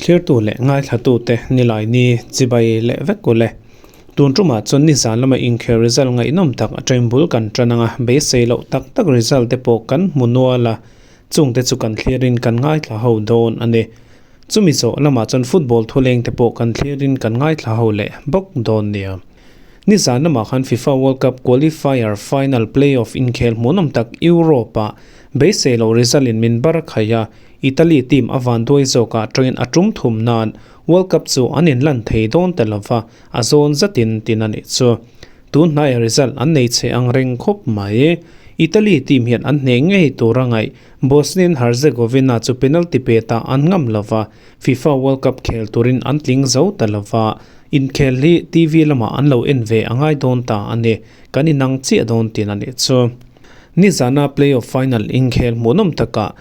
Thlirtu leh ngaithlatute Nilaini chibai leh vek ule. Tun tumah chuan nizan lama inkhel result ngaihnawm tak atangin bul kan tan anga beisei loh tak tak result te pawh kan hmu nual a, chungte chu kan thlirin kan ngaithla ho dawn a ni. Chumi zawh lamah chuan football thuleng te pawh kan thlirin kan ngaithla ho leh bawk dawn nia. Nizan lamah khan FIFA World Cup qualifier final play-off inkhel hmuhnawm tak Europe-ah beisei loh result in min bar khaih a, Italy team a vanduai zawkah tangin a tum thum nan World Cup chu an inlan thei dawn ta lova, a zawn zatin tin a nih chu. Tun hnaia result an nei chhe ang reng khawp mai. Italy team hian an hneh ngei tur a ngaih. Bosnia and Herzegovina chu penalty pe ta an ngam lova, FIFA World Cup khel turin an tling zo ta lova, inkhel hi TV lamah an lo en ve a ngai dawn ta a ni. Kan inang chiah dawn tin a nih chu. Nizana play-off final inkhel hmuhnawm takah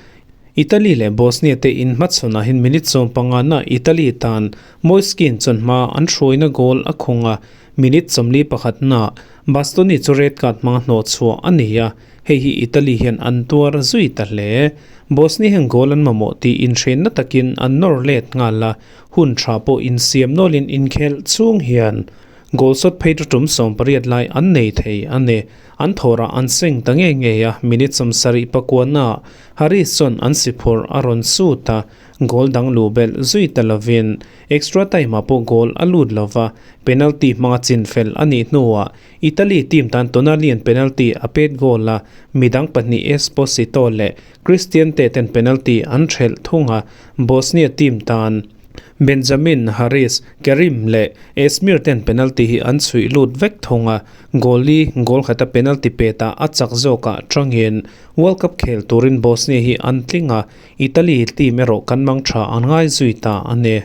Italy leh Bosnia te inhmachhawnah hian minute 15 na Italy tan Moise Kean chuan hma an hruaina goal a khawng a, minute 41 na Bastoni chu red card hmanga hnawh chhuah a ni a, hei hi Italy hian an tuar zui ta hle. Bosnia hian goal an mamawh tih inhrenna takin an nawr let nghal a, hun tha pawh insiam nawlin inkhelh chhung hian Goal shot phei chu tum 18 lai an nei thei a ni. An thawrah an seng ta ngei ngei a, minute 70 pakuana Haris chuan an si phurh a rawn sut a, goal dang luh belh zui ta lovin extra time ah pawh goal a lut lova, penalty hmanga chin fel a nih hnuah Italy team tan Tonali an penalty a pet goal a, midang pahnih Esposito leh Christian te ten penalty an thelh thung a, Bosnia team tan Benjamin, Haris, Kerim leh Esmir ten penalty hi an chhuih lut vek thung a, goal-i goal khata penalty petah a chak zawkah tangin World Cup khel turin Bosnia hi an tling a, Italy team erawh kan mang tha an ngai zui ta a ni.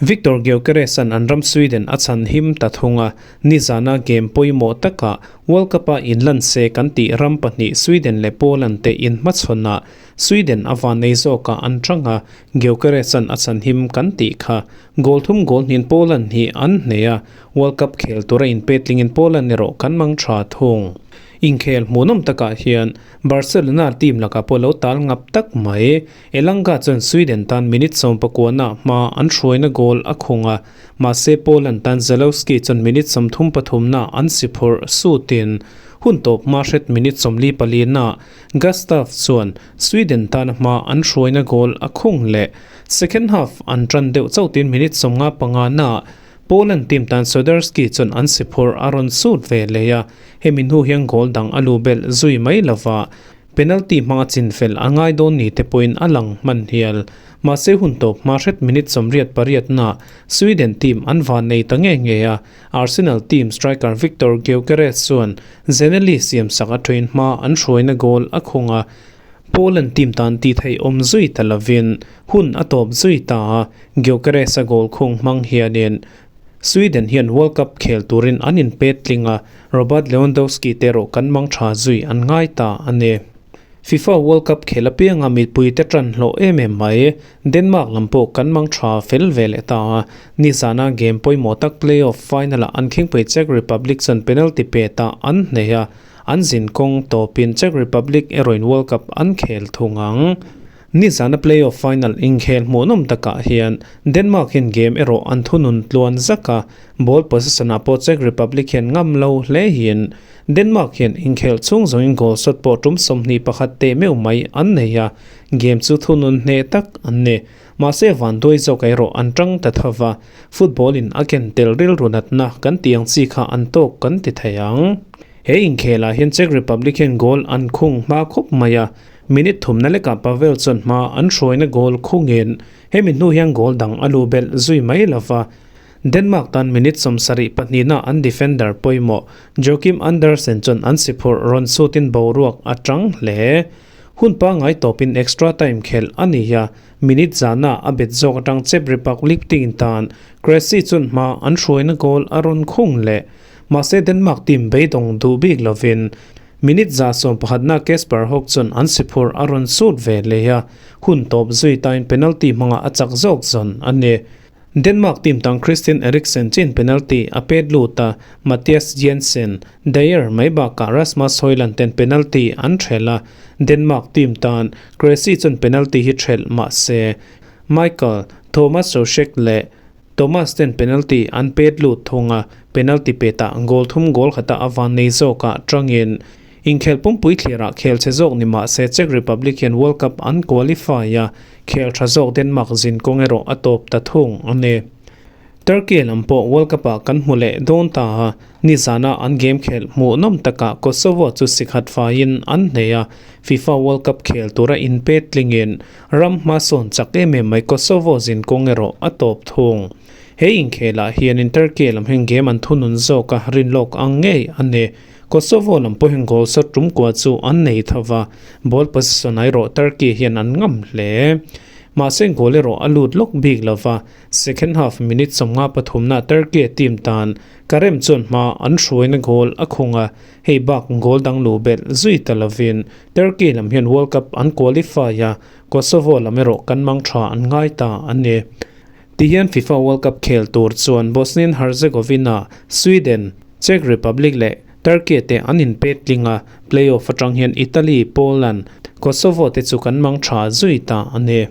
Viktor Gyökeres-a'n an ram Sweden a chhan him ta thung a, nizana game pawimawh takah World Cup-a inlan se kan tih ram pahnih Sweden leh Poland te inhmachhawnah Sweden a van nei zawkah an tang a, Gyökeres-a'n a chhan him kan tih kha. Goal thum goal hnin Poland hi an hneh a, World Cup khel tura inpetlingin Poland erawh kan mang tha thung. Inkhel hmuhnawm takah hian Barcelona team lakah pawh lo tal ngap tak mai. Elanga chuan Sweden tan minute 19 hma an hruaina goal a khung a, mahse Poland tan Zalewski chuan minute 33 an si phurh sutin hun tawp hma hret minute 44 Gustav chuan Sweden tan hma an hruaina goal a khung leh. Second half an tan deuh chautin minute 55 Poland team tan Swiderski chuan an si phurh a rawn sut ve leh a, hemi hnu hian goal dang a lu belh zui mai lova, penalty hmanga chin fel a ngai dawn ni te pawhin a lang hman hial. Mahse hun tawp hma hret minute 88 na Sweden team an van nei ta nge nge a, Arsenal team striker Viktor Gyökeres chuan Zeneli siam sak a train hma an hruaina goal a khung a, Poland team tan tih theih awm zui ta lovin hun a tawp zui ta a, Gyökeres a goal khung hmang hianin Sweden hian World Cup khel turin an inpet tling a, Robert Lewandowski te erawh kan mang tha zui an ngai ta a ni. FIFA World Cup khel apianga mipuite tan hlawh em em mai, Denmark lam pawh kan mang tha fel ve leh ta a, nizana game pawimawh tak play-off final-ah an khingpui Czech Republic chuan penalty pe ta an hneh a, an zin kawng tawpin Czech Republic erawhin World Cup an khel thung ang. Nizana play-off final inkhel hmuhnawm takah hian Denmark hian game erawh an thunun tluan zak a, ball possession-ah pawh Czech Republic hian ngam lo hle hian Denmark hian inkhel chhung zawngin goal shot pawh tum 21 teh meuh mai an nei a, game chu thunun hneh tak an ni. Mahse vanduai zawk erawh an tang ta tho va, football in a ken tel rilru natna kan tih ang chi kha an tawk kan ti thei ang. He inkhelah hian Czech Republic hian goal an khung hma khawp mai a, Minute thumna lekah Pavel chuan hma an hruaina goal khungin hemi hnu hian goal dang a lu belh zui mai lova. Denmark tan minute 72 an defender pawimawh Joachim Andersen chuan an si phurh rawn sutin boruak a tang hle. Hun pangngai tawpin extra time khelh a ni a, minute 100 a bet zawk atang Czech Republic team tan Krejci chuan hma an hruaina goal a rawn khung leh. Mahse Denmark team beidawng duh bik lovin Minute 111 Kasper Hogh chuan an si phurh a rawn sut ve leh a, hun tawp zui tain penalty hmanga a chak zawk zawn a ni. Denmark team tang Christian Eriksen chin penalty a pet lut a, Mathias Jensen, Dyer mai bakah Rasmus Hojlund ten penalty an thelh a, Denmark team tan Krejci chuan penalty hi thelh mah se Michael, Thomas Soucek leh Thomas ten penalty an pet lut thung a, penalty petah goal thum goal khatah a van nei zawkah tangin Inkhel pumpui thlirah khel che zawk ni mah se Czech Republic hian World Cup an qualify a, khel tha zawk Denmark zin kawng erawh a tawp ta thung a ni. Turkey lam pawh World Cup ah kan hmu leh dawn ta a, nizana an game khelh hmuhnawm takah Kosovo chu sikhat faiin an hneh a, FIFA World Cup khel tura inpet tlingin ram hmasawn chak em em mai Kosovo zin kawng erawh a tawp thung. He inkhelah hianin Turkey lam hian game an thunun zawk a rinlawk ang ngei a ni. Kosovo lam pawhin goal shot tum kua chu an nei tho va, ball possession erawh Turkey hian an ngam hle. Mahse goal erawh a lut lawk bik lo va, second half minute 50 pathumna Turkey team tan Karem chuan hma an hruaina goal a khung a, hei bak goal dang luh belh zui ta lovin Turkey lam hian World Cup an qualify a, Kosovo lam erawh kan mang tha an ngai ta a ni. Tihian FIFA World Cup khel tur chuan Bosnia and Herzegovina, Sweden, Czech Republic leh Turkey te an inpet tling a, play-off atang hian Italy, Poland, Kosovo te chu kan mang tha zui ta a ni.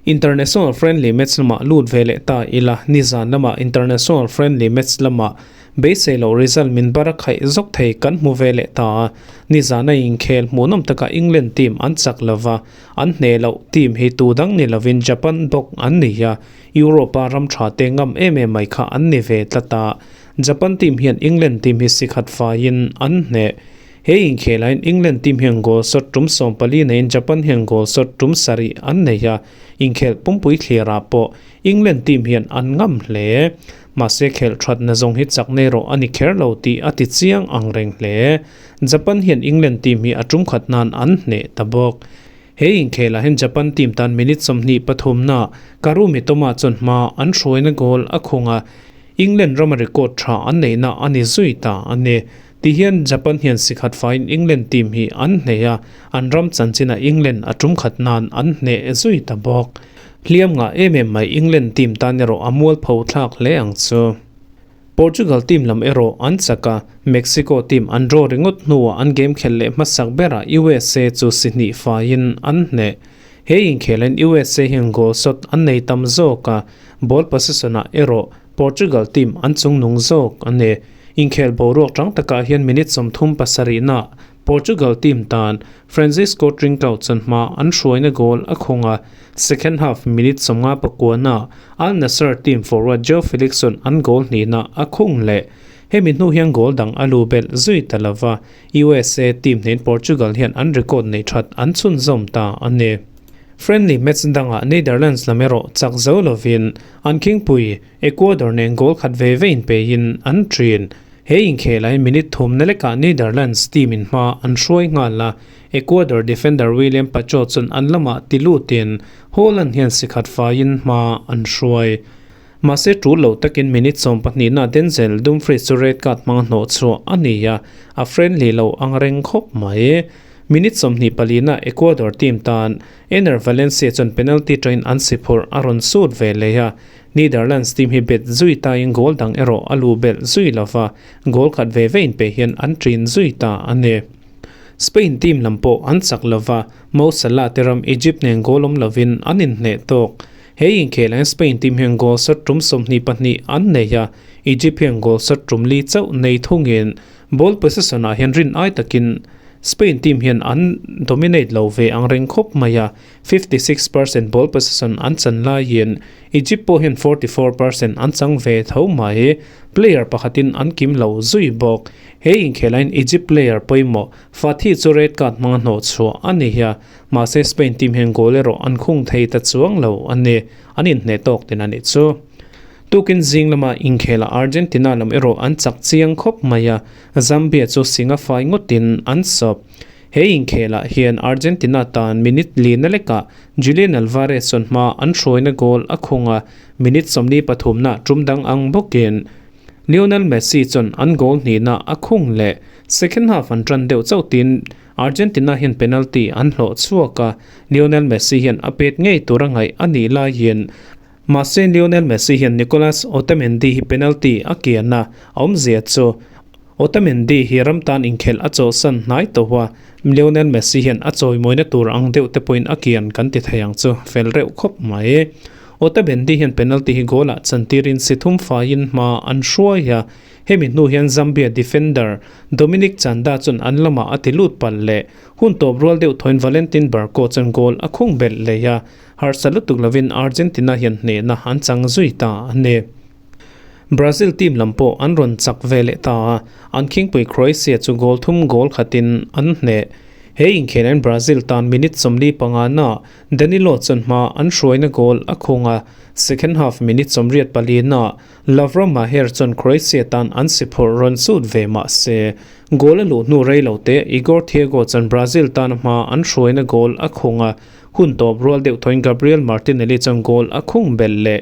International friendly match lamah lut ve leh ta ila, nizan lamah international friendly match lamah beisei loh result min bar a khaih zawk thei kan hmu ve leh ta a, nizana inkhel hmuhnawm takah England team an chak lova, An hneh loh team hi tu dang ni lovin Japan bawk an ni a, Europe-a ram tha te ngam em em mai kha an ni ve tlat a. Japan team hian England team hi sikhat faiin an hneh. He inkhelahin England team hian goal shot tum 14 neiin Japan hian goal shot tum sarih an nei a, inkhel pumpui thlirah pawh England team hian an ngam hle. Mahse khelh thatna zawng hi chak nei rawh a ni kher lo tih a ti chiang ang reng hle. Japan hian England team hi a tum khat nan an hneh ta bawk. He inkhelah hian Japan team tan minute 23 na Karu Mitoma chuan hma an hruaina goal a khung a, England rama record tha an neihna a ni zui ta a ni. Tihian Japan hian sikhat faiin England team hi an hneh a, an ram chanchinah England a tum khat nan an hneh zui ta bawk. Hliam ngah em em mai England team tan erawh a mualpho thlak hle ang chu. Portugal team lam erawh an chak a, Mexico team an draw ringawt hnuah an game khelh leh hmasak berah USA chu si hnih faiin an hneh. He inkhelain USA hian goal shot an nei tam zawk a, ball possession-ah erawh Portugal team an chungnung zawk a ni. Inkhel boruak tang takah hian minute 37 nah Portugal team tan Francisco Trincao chuan hma an hruaina goal a khung a, second half minute 59 nah Al Nassr team forward Joao Felix chuan an goal hnihna a khung leh. Hemi hnu hian goal dang a lu belh zui ta lova, USA team hnein Portugal hian an record nei that an chhunzawm ta a ni. Friendly match dangah Netherlands lam erawh chak zo lovin an khingpui Ecuador nen goal khat ve ve inpeiin an thin. He inkhelai minute thum na lekah Netherlands team in hma an hruai nghal a, Ecuador defender William Pacho chuan an lamah ti lutin Holland hian sikhat faiin hma an hruai. Mahse tul lo takin minute 12 na Denzel Dumfries chu red card hmanga hnawh chhuah a ni a, a friendly lo ang reng khawp mai. Minute 24 na Ecuador team tan Enner Valencia chuan penalty tangin an si phurh a rawn sut ve leh a, Netherlands team hi bet zui tain goal dang erawh a lu belh zui lova, goal khat ve ve inpe hian an ṭin zui ta a ni. Spain team lam pawh an chak lova, Mo Salah te ram Egypt nen goal awm lovin an inhneh tawk. He inkhelahin Spain team hian goal shot tum 22 an nei a, Egypt hian goal shot tum li chauh nei thungin ball possession ah hian rin ai takin Spain team hian an dominate lo ve ang reng khawp mai a, 56% ball possession an chan laiin Egypt pawh hian 44% an chang ve tho mai. Player pakhatin an kim lo zui bawk. He inkhelain Egypt player pawimawh Fathi chu red card hmanga hnawh chhuah a ni a, mahse Spain team hian goal erawh an khung thei ta chuang lo a ni. An inhneh tawk tin a nih chu. Tukin zing lama inkhela Argentina lam erawh an chak chiang khawp mai a, Zambia chu singa fai ngawtin an sawp. He inkhelah hian Argentina tan minute li na lekah Julian Alvarez chuan hma an hruaina goal a khung a, minute 43 na tum dang ang bawkin Lionel Messi chuan an goal hnihna a khung leh. Second half an tan deuh chauh tin Argentina hian penalty an hlawh chhuak a, Lionel Messi hian a pet ngei tur a ngaih a nih laiin Mahse Lionel Messi hian Nicolas Otamendi hi penalty a kian a, a awmzia chu Otamendi hi ram tan inkhelh a chawhsan hnai tawh a, Lionel Messi hian a chawimawina tur ang deuh te pawhin a kian kan ti thei ang chu, fel reuh khawp mai. Otamendi hian penalty hi goal ah chantirin si thum faiin hma an hruai a, hemi hnu hian Zambia defender Dominic Chanda chuan an lamah a ti lut palh leh hun tawp rual deuh thawin Valentin Barco chuan goal a khung belh leh a, harsa lutuk lovin Argentina hian hnehna an chang zui ta a ni. Brazil team lam pawh an rawn chak ve leh ta a, an khingpui Croatia chu goal thum goal khatin an hneh. He inkhelain Brazil tan minute 45 na Danilo chuan hma an hruaina goal a khung a, second half minute 84 na Lovro Maher chuan Croatia tan an si phurh rawn sut ve mah se, goal a luh hnu rei lo te Igor Thiago chuan Brazil tan hma an hruaina goal a khung a, hun tawp rual deuh thawin Gabriel Martinelli chuan goal a khung belh leh.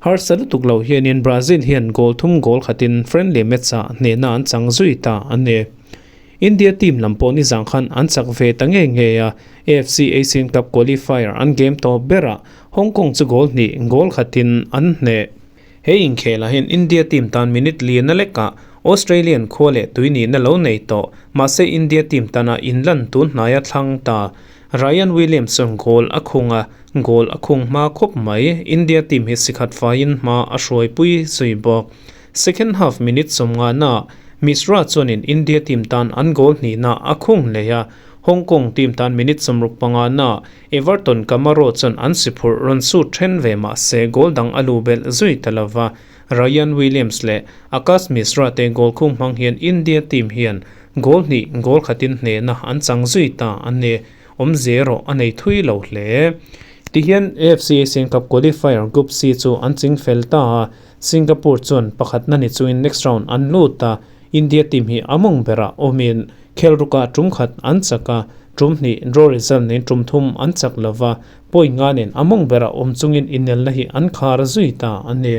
Harsa lutuk lo hianin Brazil hian goal thum goal khatin friendly match-ah hnehna an chang zui ta a ni. India team lam pawh nizang khan an chak ve ta ngei ngei a, AFC Asian Cup qualifier an game tawp berah Hong Kong chu goal hnih goal khatin an hneh. He inkhelah hian India team tan minute lian a lekah Australian khua leh tui nihna lo nei tawh, mahse India team tana inlan tun hnaia thlang ta Ryan Williams chuan goal a khung a, goal a khung hma khawp mai. India team hi sikhat faiin hma a hruaipui zui bawk. Second half minute 50 na Mishra chuanin India team tan an goal hnihna a khung leh a, Hong Kong team tan minute 65 na Everton Camaro chuan an si phurh rawn sut then ve mah se goal dang a lu belh zui ta lova. Ryan Williams leh Akash Mishra te goal khung hmang hian India team hian Goal hnih, goal khatin hnehna an chang zui ta a ni. Awmze erawh a nei thui lo hle. Tihian AFC Asian Cup qualifier Group C chu an ching fel ta a, Singapore chuan pakhatna ni chungin next round an lut a, India team hi a mawng berah awmin khel rukah tum khat an chak a, tum hnih draw result nen tum thum an chak lova, point nga nen a mawng berah awm chungin inelna hi an khar zui ta a ni.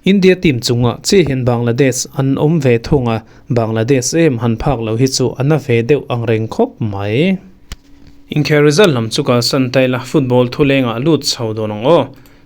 India team chungah chiah hian Bangladesh an awm ve thung a, Bangladesh em han phak lo hi chu a na ve deuh ang reng khawp mai. Inkhel result lam chu kalsan ta ila football thulengah lut chho dawn ang aw.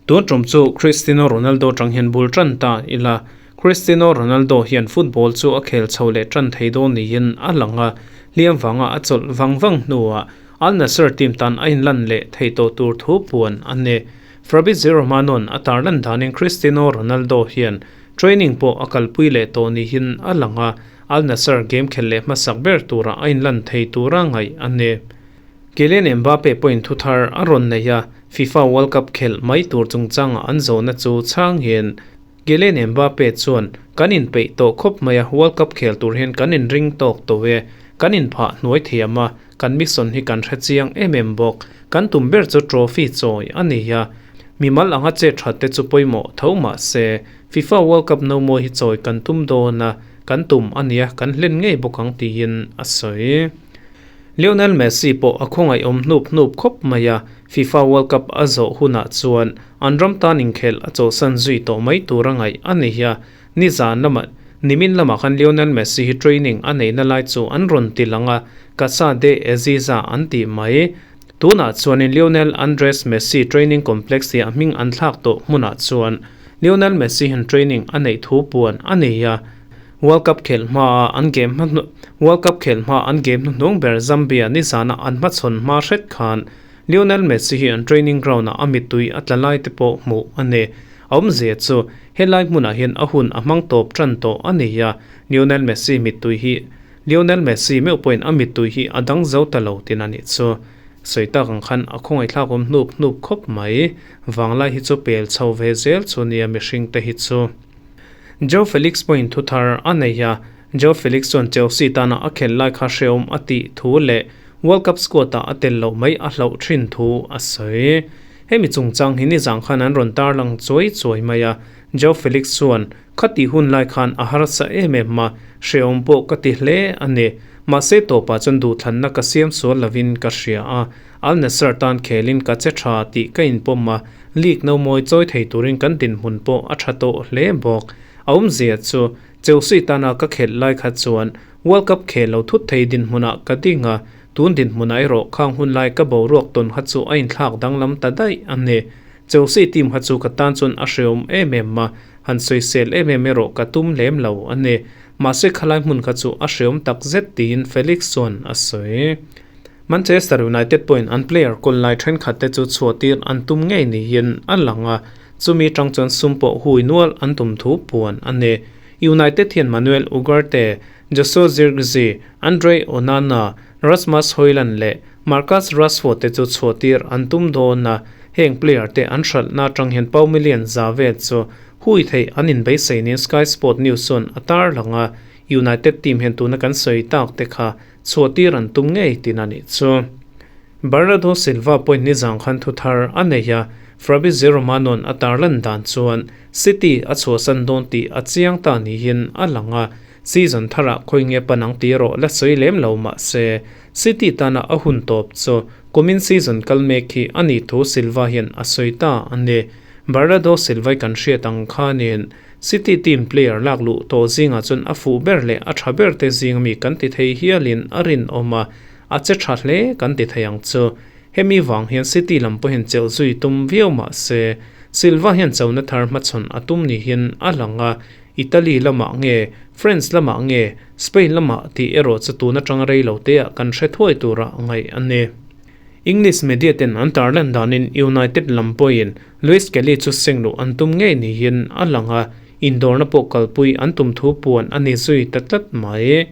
Tun tum chu Cristiano Ronaldo tang hian bul tan ta ila, Cristiano Ronaldo hian football chu a khel chho leh tan thei dawn niin a lang a, hliam vanga a chawlh vang vang hnuah Al Nassr team tan a inlan leh thei tawh tur thu puan a ni. Fabrizio Romano-a'n a tarlan danin Cristiano Ronaldo hian training pawh a kalpui leh tawh niin a lang a, Al Nassr game khelh leh hmasak ber turah a inlan thei tura ngaih a ni. Kylian Mbappe pawhin thu thar a rawn nei a, FIFA World Cup khelh mai tur chungchangah an zawhna chu chhang hian Kylian Mbappe chuan, Kan inpeih tawh khawp mai a, World Cup khel tur hian kan inring tawk tawh e, kan inphah hnuai thiam a, Kan mission hi kan hre chiang em em bawk. Kan tum ber chu trophy chawi a ni a. Mimal anga che that te chu pawimawh tho mah se, FIFA World Cup no mawi hi chawi kan tum dawn a, kan tum a nia, kan hlen ngei bawk ang tiin a sawi. Lionel Messi pawh a khawngaihawm hnup hnup khawp mai a, FIFA World Cup a zawh hunah chuan an ram tan inkhelh a chawhsan zui tawh mai tur a ngaih a ni a. Nizan lamah nimin lamah khan Lionel Messi hi training a neihna lai chu an rawn ti lang a, Casa de Eziza an tih mai. Tunah chuanin Lionel Andres Messi training complex hi a hming an thlak tawh hmunah chuan Lionel Messi hian training a neih thu puan a nei a. World Cup khelh hmaa an game hma World Cup khelh hmaa an game hnuhnung ber Zambia nizana an hmachhawn hma hret khan Lionel Messi hi an training ground-ah a mittui a tla lai te pawh hmuh a ni. A awmzia chu helai hmunah hian a hun a hmang tawp tan tawh a ni a, Lionel Messi mittui hi Lionel Messi meuh pawhin a mittui hi a dang zo ta lo tin a nih chu. Sawi tak ang khan a khawngaihthlak awm hnup hnup khawp mai. Vanglai hi chu pel chho ve zel chu nia mihring te hi chu. Joe Felix pawhin thu thar a nei a, Joe Felix chuan Chelsea tana a khelh lai kha hrehawm a tih thu leh World Cup squad-ah a tel loh mai a hlauh thin thu a sawi. Hemi chungchang hi nizang khan an rawn tarlang chuai chuai mai a, Joe Felix chuan, Khatih hun lai khan a harsa em em a, hrehawm pawh ka ti hle a ni. Mahse tawpah chuan duhthlanna ka siam sual lovin ka hria a, Al Nassr tan khelin ka che tha tih ka inpawm a, league no mawi chawi thei turin kan dinhmun pawh a tha tawh hle bawk. A awmzia chu, Chelsea tana ka khelh lai kha chuan World Cup khel lo thut thei dinhmunah ka ding a, tun dinhmunah erawh khang hun lai ka boruak tawn kha chu a inthlak danglam ta daih a ni. Chelsea team kha chu ka tan chuan a hreawm em em a, han sawisel em em erawh ka tum lem lo a ni. Mahse khalai hmun kha chu a hreawm tak zet tiin Felix chuan a sawi. Manchester United pawhin an player kawl lai thenkhat te chu chhuahtir an tum ngei niin a lang a, chumi tang chuan sum pawh hui nual an tum thu puan a ni. United hian Manuel Ugarte, Joshua Zirkzee, Andre Onana, Rasmus Hojlund leh Marcus Rashford te chu chhuahtir an tum dawn a, heng player te an hralhna atang hian pau million za vel chu hui theih an inbeisei niin Sky Sport News chuan a tarlang a, United team hian tuna kan sawi tak te kha chhuahtir an tum ngei tin a nih chu. Bernardo Silva point nizang khan thu thar a nei a, Fabrizio Romano-a'n a tarlan dan chuan City a chhuahsan dawn tih a chiang ta niin a lang a, Season tharah khawi nge pan ang tih erawh la sawi lem lo mah se, City tana a hun tawp chu kumin season kal mek hi a nih thu Silva hian a sawi ta a ni. Bernardo Silva-i kan hriat ang khanin City team player lak luh tawh zingah chuan a fuh ber leh a tha ber te zing ami kan ti thei hialin a rinawm a, a che tha hle kan ti thei ang chu. Hemi vang hian City lam pawhin chelh zui tum viau mah se, Silva hian chona thar hmachhawn a tum nihin a lang a, Italy lamah nge, France lamah nge, Spain lamah tih erawh chu tun atanga rei lo te ah kan hre thuai tura ngaih a ni. English media ten an tarlan danin United lam pawhin Luis Kelly chu seng luh an tum ngei niin a lang a, indawrna pawh kalpui an tum thu puan a ni zui ta tlat mai.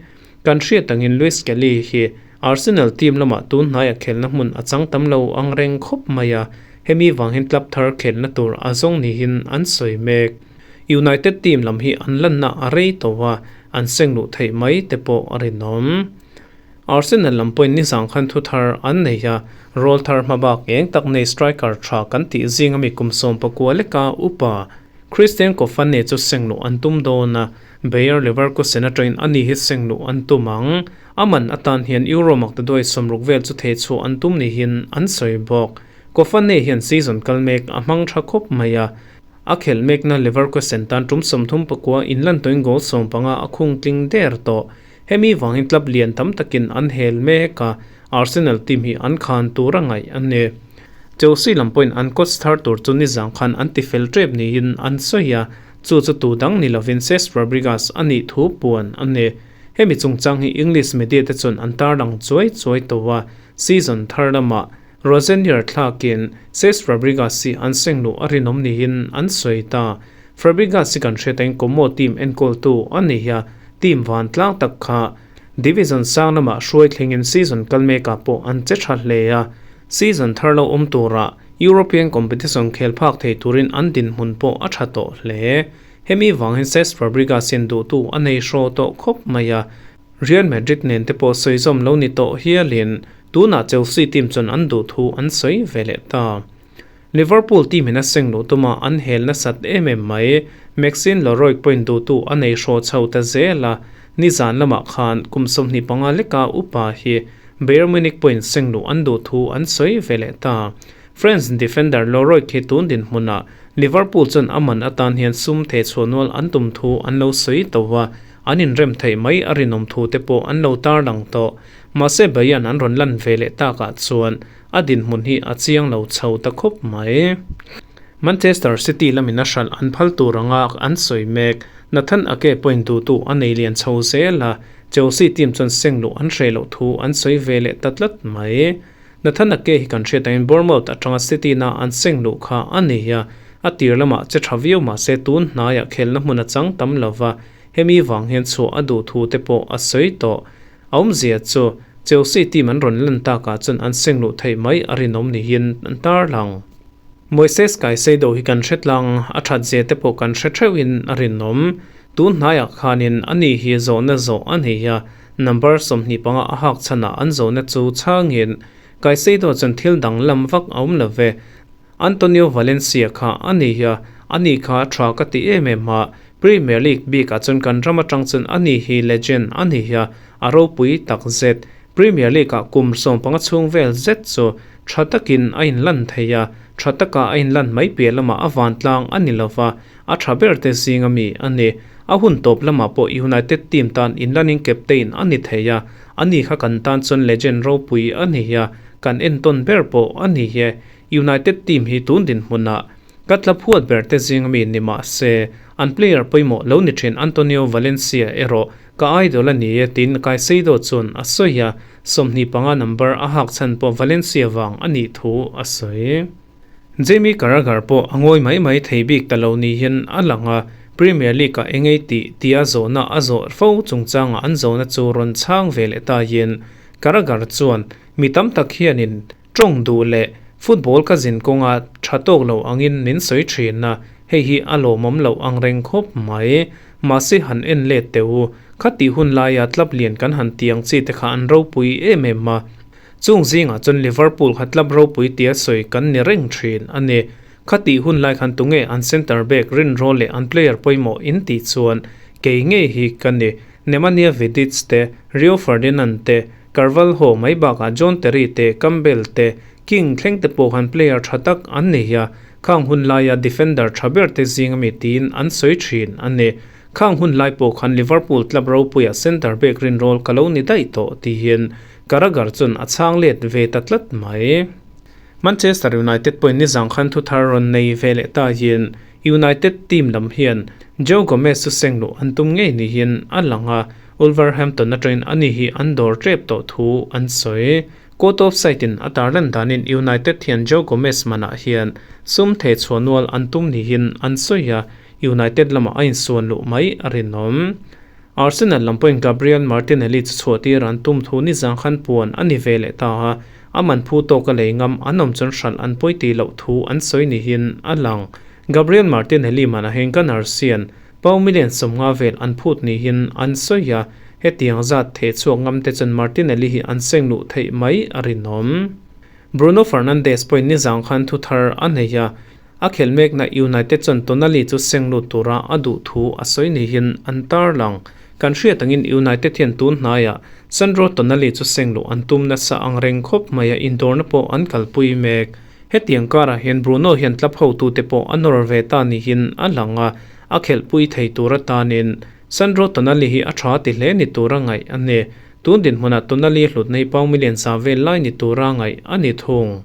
Kan hriat angin Luis Kelly hi Arsenal team lamah tun hnaia khelna hmun a chang tam lo ang reng khawp mai a, hemi vang hian club thar khelna tur a zawng niin an sawi mek. United team lam hi an lanna a rei tawh a, an seng luh theih mai te pawh a rinawm. Arsenal lam pawhin nizang khan thu thar an nei a, roll thar hma bak eng tak nei striker tha kan tih zing ami kum 19 leka upa Christian Kofane chu seng luh an tum dawn a, Bayer Leverkusen atangin ani hi seng luh an tum ang. A man atan hian Euro maktaduai 60 vel chu thei chhuah an tum niin an sawi bawk. Kofane hian season kal mek a hmang tha khawp mai a, A khelh mekna Leverkusen tan tum 39 inlan tawhin goal 15 a khung tling der tawh. Hemi vangin club lian tam takin an hel mek a, Arsenal team hi an khan tur a ngaih a ni. Chelsea lam pawhin an coach thar tur chu nizang khan an ti fel tep niin an sawi a, chu chu tu dang ni lovin Cesc Fabregas a nih thu puan a ni. Hemi chungchang hi English media te chuan an tarlang chuai chuai tawh a, season thar lamah Rosenior thlakin Cesc Fabregas hi an seng luh a rinawm niin an sawi ta. Fabregas hi kan hriat Como team enkawltu a ni a, team vantlang tak kha division sang lamah hruai thlengin season kal mekah pawh an che tha hle a, season thar lo awm turah European competition khel phak thei turin an dinhmun pawh a tha tawh hle. Hemi vangin Cesc Fabregas hian duhtu a nei hraw tawh khawp mai a, Real Madrid nen te pawh sawi zawm lo ni tawh hialin tunah Chelsea team chuan an duh thu an sawi ve leh ta. Liverpool team in a seng luh tuma an hel nasat em em mai. Maxine Leroy pawhin duhtu a nei hraw chho ta zel a, nizan lamah khan kum 25 leka upa hi Bayern Munich pawhin seng luh an duh thu an sawi ve leh ta. France defender Leroy khi tun dinhmunah Liverpool chuan a man atan hian sum thei chhuah nual an tum thu an lo sawi tawh a, an inrem theih mai a rinawm thu te pawh an lo tarlang tawh. Mahse Bayern an rawn lan ve leh takah chuan a dinhmun hi a chiang lo chho ta khawp mai. Manchester City lamin a hralh an phal tur anga an sawi mek. Nathan Ake pawhin duhtu a nei lian chho zel a, Chelsea team chuan seng luh an hreh loh thu an sawi ve leh ta tlat mai. Nathan Ake hi kan hriat angin Bournemouth atanga City na an seng luh kha a ni a, a tir lamah che tha viau mahse tun hnaiah khelna hmun a chang tam lova, hemi vang hian chhuah a duh thu te pawh a sawi tawh. A awmzia chu Chelsea team an rawn lan takah chuan an seng luh theih mai a rinawm niin an tarlang. Moises Caicedo hi kan hre tlang, a that zia te pawh kan hre theuhin a rinawm. Tun hnaiah khanin ani hi zawhna zawh a nei a, number 25 a hak chhanah an zawhna chu chhangin Caicedo chuan thil danglam vak a awm lo ve. Antonio Valencia kha a ni a, ani kha tha ka ti em em a, Premier League bikah chuan kan ram atang chuan ani hi legend a ni a, a ropui tak zet. Premier League-ah kum 15 chhung vel zet chu tha takin a inlan thei a, tha taka a inlan mai piah lamah a vantlang a ni lova, a tha ber te zinga mi a ni. A hun tawp lamah pawh United team tan inlanin captain a ni thei a, ani kha kan tan chuan legend ropui a ni a, kan entawn ber pawh a ni e. United team hi tun dinhmunah ka tla phuat ber te zing ami ni mah se, an player pawimawh lo ni thin Antonio Valencia erawh ka idol a ni e tiin Caicedo chuan a sawi a, 25 number a hak chhan pawh Valencia vang a nih thu a sawi. Jamie Carragher pawh a ngawi mai mai thei bik ta lo ni hian a lang a, Premier League ah engei tih tia zawhna a zawh fo chungchangah an zawhna chu rawn chhang ve leh ta hian Carragher chuan mi tam tak hianin tawng duh leh football ka zin kawnga tha tawk lo angin min sawi thin a, hei hi a lawmawm loh ang reng khawp mai. Mahse han en let teh u, khatih hun laia club lian kan han ti ang chi te kha an ropui em em a. Chung zingah chuan Liverpool kha club ropui tia sawi kan ni reng thin a ni. Khatih hun lai khan tunge an centre back rinrawl leh an player pawimawh in tih chuan kei ngei hi ka ni. Nemanja Vidic te, Rio Ferdinand te, Carvalho mai bakah John Terry te, Campbell te, King thleng te pawh khan player tha tak an nei a, khang hun laia defender tha ber te zing ami tiin an sawi thin a ni. Khang hun lai pawh khan Liverpool club ropuia centre back rinrawl ka lo ni daih tawh tihin Carragher chuan a chhang let ve ta tlat mai. Manchester United pawhin nizang khan thuthar rawn nei ve leh ta hian United team lam hian Joe Gomez chu seng luh an tum ngei niin a lang a, Wolverhampton atangin ani hi an dawr tep tawh thu an sawi. Court of Sight in a tarlan danin United hian Joe Gomez manah hian sum theh chhuah nual an tum niin an sawi a, United lamah a insuan luh mai a rinawm. Arsenal lam pawhin Gabriel Martinelli chu chhuahtir an tum thu nizang khan puan a ni ve leh ta a, a man phu tawka lei ngam an awm chuan hralh an pawi tih loh thu an sawi niin a lang. Gabriel Martinelli manah hian Gunners hian pau million 50 vel an phut niin an sawi a, hetiang zat theh chhuak ngam te chuan Martinelli hi an seng luh theih mai a rinawm. Bruno Fernandes pawhin nizang khan thu thar a nei a, A khelh mekna United chuan Tonali chu seng lut tura a duh thu a sawi niin an tarlang. Kan hriat angin United hian tun hnaiah Sandro Tonali chu seng luh an tum nasa ang reng khawp mai a, indawrna pawh an kalpui mek. Hetiang karah hian Bruno hian club hotute pawh a nawr ve ta niin a lang a, a khelhpui thei tur atanin Sandro Tonali hi a tha ti hle ni tura ngaih a ni. Tun dinhmunah Tonali hlutna hi pound million za vel lai ni tura ngaih a ni thung.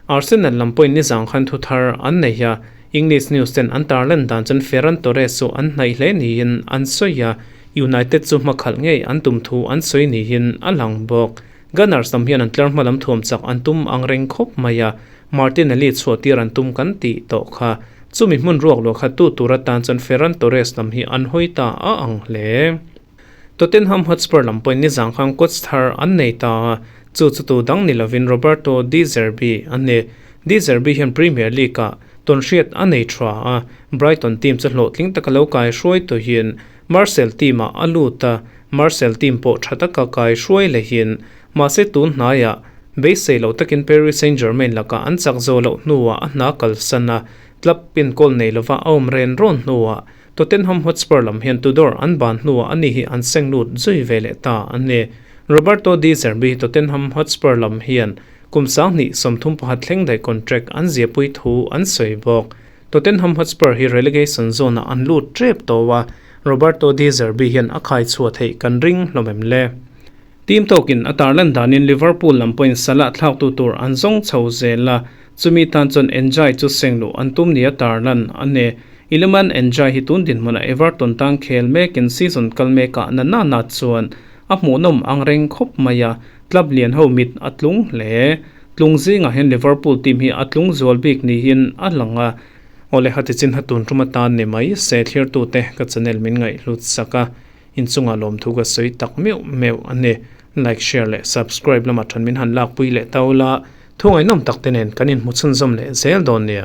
Arsenal lam pawhin nizang khan thu thar an nei a, English news ten an tarlan dan chuan Ferran Torres chu an hnaih hle niin an sawi a, United chu hmakhalh ngei an tum thu an sawi niin a lang bawk. Gunners lam hian an tlar hma lam thuam chak an tum ang reng khawp mai a, Martinelli chhuahtir an tum kan tih tawh kha. Chumi hmun ruak luah khat tu tur atan chuan Ferran Torres lam hi an hawi ta a ang hle. Tottenham Hotspur lam pawhin nizang khan coach thar an nei ta a, chu chu tu dang ni lovin Roberto De Zerbi a ni. De Zerbi hian Premier League-ah tawnhriat a nei tha a, Brighton team chu hlawhtling taka lo kai hruai tuhin Marseille team-ah a lut a, Marseille team pawh tha taka kai hruai lehin mahse tun hnaiah beisei lo takin Paris Saint-Germain lakah an chak zo loh hnuah a hna kalsan a, club enkawl nei lova a awm ren rawn hnuah Tottenham Hotspur lam hian Tudor an ban hnuah ani hi an seng lut zui ve leh ta a ni. Roberto De Zerbi hi Tottenham Hotspur lam hian kum 2031 thleng daih contract an ziahpui thu an sawi bawk. Tottenham Hotspur hi relegation zone ah an lut tep tawh a, Roberto De Zerbi hian a khai chhuah theih kan ring hlawm em le? Team tawkin a tarlan danin Liverpool lam pawhin Salah thlaktu tur an zawng chho zel a, chumi tan chuan N'Jie chu seng luh an tum nia tarlan a ni. Iliman N'Jie hi tun dinhmunah Everton tan khel mekin season kal mekah na na na chuan a hmuhnawm ang reng khawp mai a, club lian ho mit a tlung hle. Tlung zingah hian Liverpool team hi a tlung zual bik niin a lang a. Awle hati chin ha tun tum atan ni mai se thlirtute ka channel min ngaihhlut sak a, inchungah lawmthu ka sawi tak meuh meuh a ni. Like, share leh subscribe lamah than min han lakpui leh tau la, thu ngaihnawm tak te nen kan inhmu chhunzawm leh zel dawn nia.